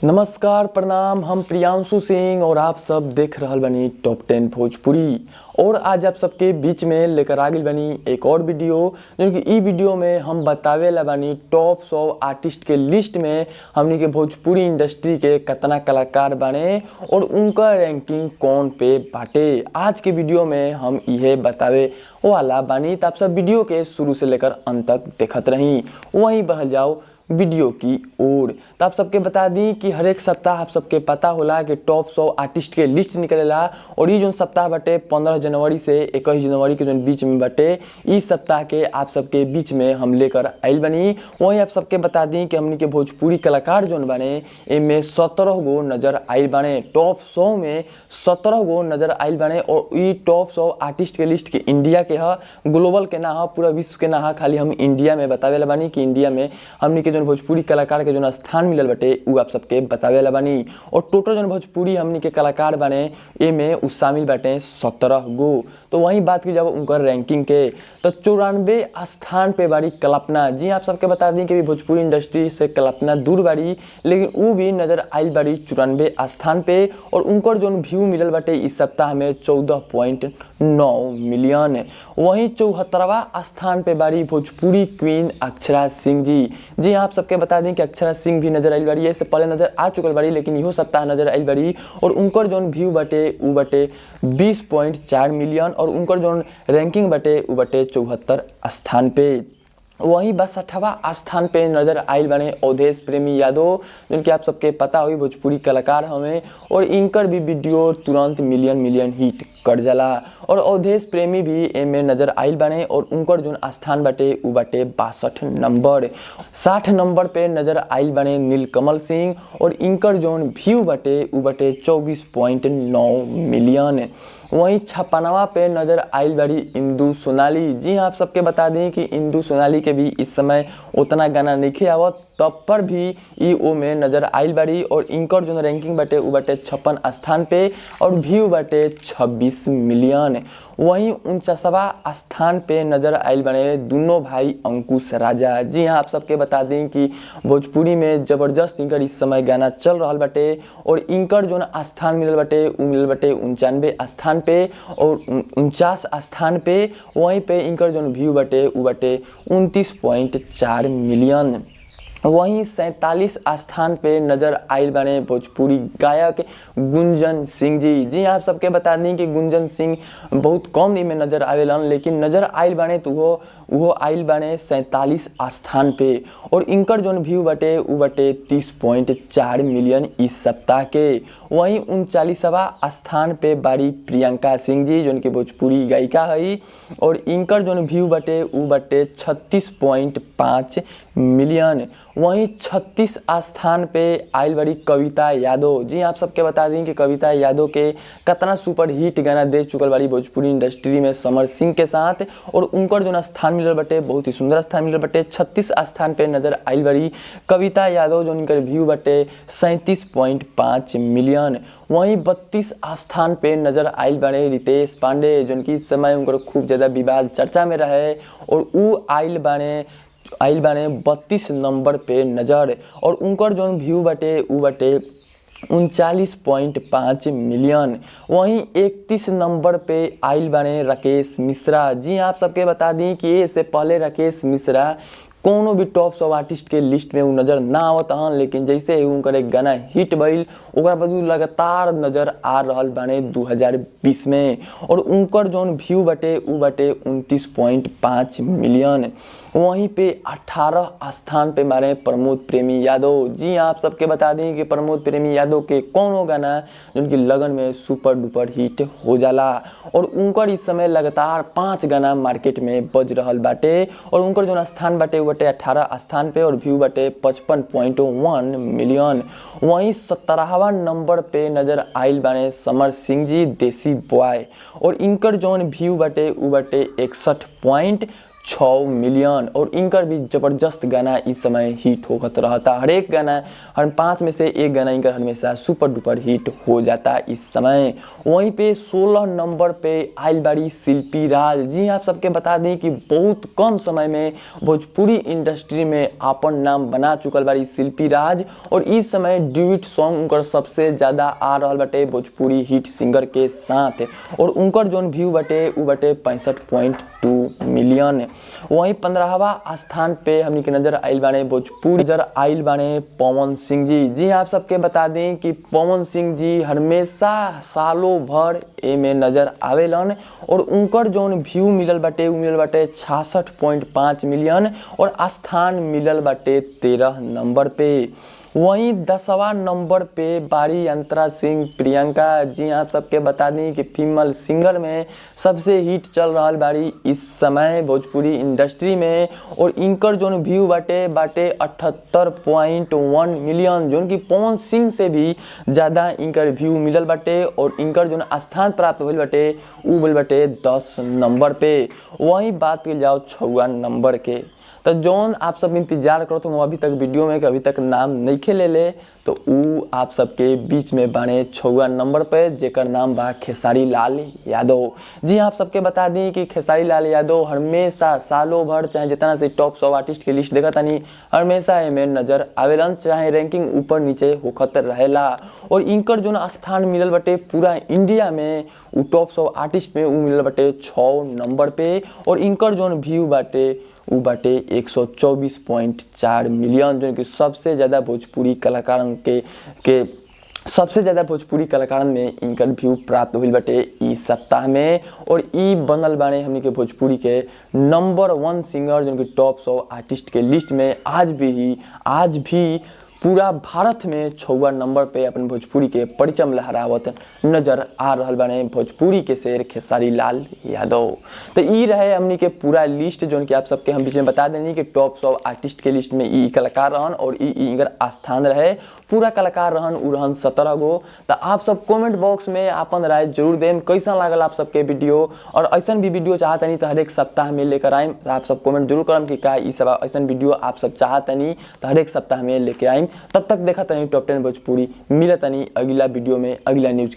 नमस्कार प्रणाम, हम प्रियांशु सिंह और आप सब देख रहल बनी टॉप 10 भोजपुरी। और आज आप सबके बीच में लेकर आ गइल बनी एक और वीडियो, जो कि ई वीडियो में हम बतावे ला बानी टॉप 100 आर्टिस्ट के लिस्ट में हमनी के भोजपुरी इंडस्ट्री के कितना कलाकार बाने और उनका रैंकिंग कौन पे बाटे। आज के वीडियो में हम इहे बतावे वाला बानी, तो आप सब वीडियो के शुरू से लेकर अंत तक देखत रही। वहीं बढ़ जाओ वीडियो की ओर। तो आप सबके बता दी कि हर एक सप्ताह आप सबके पता होला कि टॉप 100 आर्टिस्ट के लिस्ट निकलेला और ये जो सप्ताह बाटे 15 जनवरी से 21 जनवरी के जो बीच में बाटे, इस सप्ताह के आप सबके बीच में हम लेकर आइल बनी। वहीं आप सबके बता दी कि हमनी के भोजपुरी कलाकार जोन बने एमे 17 गो नजर आइल बने। टॉप 100 में 17 गो नजर आइल बने और ई टॉप 100 आर्टिस्ट के लिस्ट के इंडिया के ह, ग्लोबल के ना ह, पूरा विश्व के ना ह, खाली हम इंडिया में बतावेला बानी कि इंडिया में हमनी के जो भोजपुरी कलाकार के जो स्थान मिलल बाटे उ आप सबके बतावेला बानी। और टोटल जो भोजपुरी हमनी के कलाकार बाने एमे उ शामिल बाटे 17 गो। तो वही बात की जब उनकर रैंकिंग के, तो 94 स्थान पे बारी कल्पना जी। आप सबके बता दी कि भोजपुरी इंडस्ट्री से कल्पना दूर बारी, लेकिन उ भी नजर आइल बारी 94 स्थान पे और उनकर जो व्यू मिलल बाटे इस सप्ताह में 14.9 मिलियन। वहीं 74वां स्थान पे बारी भोजपुरी क्वीन अक्षरा सिंह जी। जी आप सबके बता दी कि अक्षरा सिंह भी नजर आइल बारी, इससे पहले नजर आ चुकल बारी, लेकिन इहो सप्ताह नजर आइल बारी और उनकर जोन व्यू बाटे उ बाटे 20.4 मिलियन और उनकर जोन रैंकिंग बाटे उ बाटे 74 स्थान पे। वहीं 62वां स्थान पे नजर आइल बने अवधेश प्रेमी यादव, जिनके आप सबके पता हुई भोजपुरी कलाकार हमें और इनकर भी वीडियो तुरंत मिलियन मिलियन हिट कर जाला। और अवधेश प्रेमी भी एमे नजर आइल बने और उनकर जोन स्थान बाटे उ बाटे 62 नंबर। 60 नंबर पे नजर आइल बने नीलकमल सिंह और इनकर जोन व्यू बाटे उ बाटे 24.9 मिलियन। वहीं 56वां पे नजर आइल बारी इंदू सोनाली। जी आप सबके बता दी कि इंदू सोनाली के भी इस समय उतना गाना नहीं आवत, तब पर भी ई ओ में नजर आइल बारी और इनकर जो रैंकिंग बाटे उ बाटे 56 स्थान पे और व्यू बाटे 26 मिलियन। वहीं 49वां स्थान पे नजर आइल बने दोनों भाई अंकुश राजा। जी हाँ आप सबके बता दी कि भोजपुरी में जबरदस्त इनकर इस समय गाना चल रहा बाटे और इनकर जो स्थान मिलल बाटे उ मिलल बाटे 99 स्थान पे और 49 स्थान पे। वहीं पे इनकर जो व्यू बाटे उ बाटे 29.4 मिलियन। वहीं 47 स्थान पे नजर आइल बने भोजपुरी गायक गुंजन सिंह जी। जी आप सबके बता दी कि गुंजन सिंह बहुत कम दिन में नजर आवेलन, लेकिन नजर आइल बने तो वो आइल बने 47 स्थान पे और इनकर जोन व्यू बाटे उ बाटे 30.4 मिलियन इस सप्ताह के। वहीं 39वां स्थान पे बारी प्रियंका सिंह जी, जोन की भोजपुरी गायिका है और इनकर जोन व्यू बाटे उ बाटे 36.5 मिलियन। वहीं 36 स्थान पे आइल बड़ी कविता यादव। जी आप सबके बता दी कि कविता यादव के कितना सुपर हिट गाना दे चुकल बारी भोजपुरी इंडस्ट्री में समर सिंह के साथ और उनकर जो स्थान मिलल बाटे बहुत ही सुंदर स्थान मिलल बाटे। 36 स्थान पे नजर आइल बड़ी कविता यादव, जो उनकर व्यू बाटे 37.5 मिलियन। वहीं 32 स्थान पे नजर आइल बने रितेश पांडे, जो कि इस समय उनकर खूब ज़्यादा विवाद चर्चा में रहे और उ आइल बाने 32 नंबर पे नजर और उनकर जोन व्यू बाटे उ बाटे 39.5 मिलियन। वहीं 31 नंबर पे आइल बाने राकेश मिश्रा। जी आप सबके बता दी कि इससे पहले राकेश मिश्रा कोनो भी टॉप 100 आर्टिस्ट के लिस्ट में उ नजर ना आवत हन, लेकिन जैसे ही उनकर एक गाना हिट भइल ओकरा बाद उ लगातार नजर आ रहल बाने 2020 में और उनकर जोन व्यू बाटे उ बाटे 29.5 मिलियन। वहीं पे 18 स्थान पे मारे प्रमोद प्रेमी यादव। जी आप सबके बता दी कि प्रमोद प्रेमी यादव के कोनो गाना जिनकी लगन में सुपर डुपर हिट हो जाला और उनकर इस समय लगातार 5 गाना मार्केट में बज रहल बाटे और उनकर जोन स्थान बाटे बाटे 18 स्थान पे और व्यू बाटे 55.1 मिलियन। वहीं 17वां नंबर पे नजर आइल बाने समर सिंह जी देसी बॉय और इनकर जोन व्यू बाटे उ बाटे 61.6 6 मिलियन और इनकर भी जबरदस्त गाना इस समय हिट होखत रहता। हरेक गाना, हर 5 में से एक गाना इनकर हमेशा सुपर डुपर हिट हो जाता इस समय। वहीं पे 16 नंबर पे आइल बाड़ी शिल्पी राज। जी आप सबके बता दें कि बहुत कम समय में भोजपुरी इंडस्ट्री में अपन नाम बना चुकल बाड़ी शिल्पी राज और इस समय ड्यूट सॉन्ग उनकर सबसे ज़्यादा आ रहा बाटे भोजपुरी हिट सिंगर के साथ और उनकर जोन व्यू बाटे उ बाटे 65.2 मिलियन। वहीं 15वां स्थान पे हमनी के नजर आइल बाने भोजपुरी नजर आइल बाने पवन सिंह जी। जी आप सबके बता दें कि पवन सिंह जी हमेशा सालों भर एमे नजर आवेलन और उनकर जोन व्यू मिलल बाटे उ मिलल बाटे 66.5 मिलियन और स्थान मिलल बाटे 13 नंबर पे। वहीं 10वां नंबर पे बारी अंतरा सिंह प्रियंका। जी आप सबके बता दी कि फीमेल सिंगर में सबसे हिट चल रहा बारी इस समय भोजपुरी इंडस्ट्री में और इनकर जोन व्यू बाटे बाटे 78.1 मिलियन, जोन की पवन सिंह से भी ज़्यादा इनकर व्यू मिलल बाटे और इनकर जोन स्थान प्राप्त होल बाटे उ मिल बाटे 10 नंबर पे। वहीं बात कल जाओ 6वां नंबर के, तो जोन आप सब इंतजार करत हो अभी तक वीडियो में कि अभी तक नाम नहीं खेले ले, तो उ आप सबके बीच में बाने 6वां नंबर पे, जेकर नाम बा खेसारी लाल यादव। जी आप सबके बता दी कि खेसारी लाल यादव हमेशा सालों भर चाहे जितना से टॉप 100 आर्टिस्ट के लिस्ट देखा तानी हमेशा एमे नजर आवेलन, चाहे रैंकिंग ऊपर नीचे होखत रहेला और इनकर जोन स्थान मिलल बटे पूरा इंडिया में उ टॉप 100 आर्टिस्ट में उ मिलल बटे 6 नंबर पे और इनकर जोन व्यू बाटे उ बाटे 124.4 मिलियन, जो कि सबसे ज़्यादा भोजपुरी कलाकारन के सबसे ज़्यादा भोजपुरी कलाकारन में इनकर व्यू प्राप्त होइल बाटे इस सप्ताह में और ई बनल बाने हमनी के भोजपुरी के नंबर 1 सिंगर, जो कि टॉप 100 आर्टिस्ट के लिस्ट में आज भी पूरा भारत में 6वां नंबर पे अपन भोजपुरी के परिचम लहरावत नजर आ रहा बाने भोजपुरी के शेर खेसारी लाल यादव। तो ई रहे हमनी के पूरा लिस्ट जोन कि आप सबके हम बीच में बता देनी कि टॉप 100 आर्टिस्ट के लिस्ट में ई कलाकार रहन और ई इनकर स्थान रहे, पूरा कलाकार रहन उ रहन 17 गो। तो आप सब कमेंट बॉक्स में अपन राय जरूर देम कैसा लागल आप सबके वीडियो और ऐसा भी वीडियो चाहतनी तो हरेक सप्ताह में लेकर आइम। तो आप सब कमेंट जरूर करम कि का ई सब ऐसा वीडियो आप सब चाहतनी तो हरेक सप्ताह में लेके आइम। तब तक देखा तनी टॉप 10 भोजपुरी, मिलतनी अगला वीडियो में अगला न्यूज के।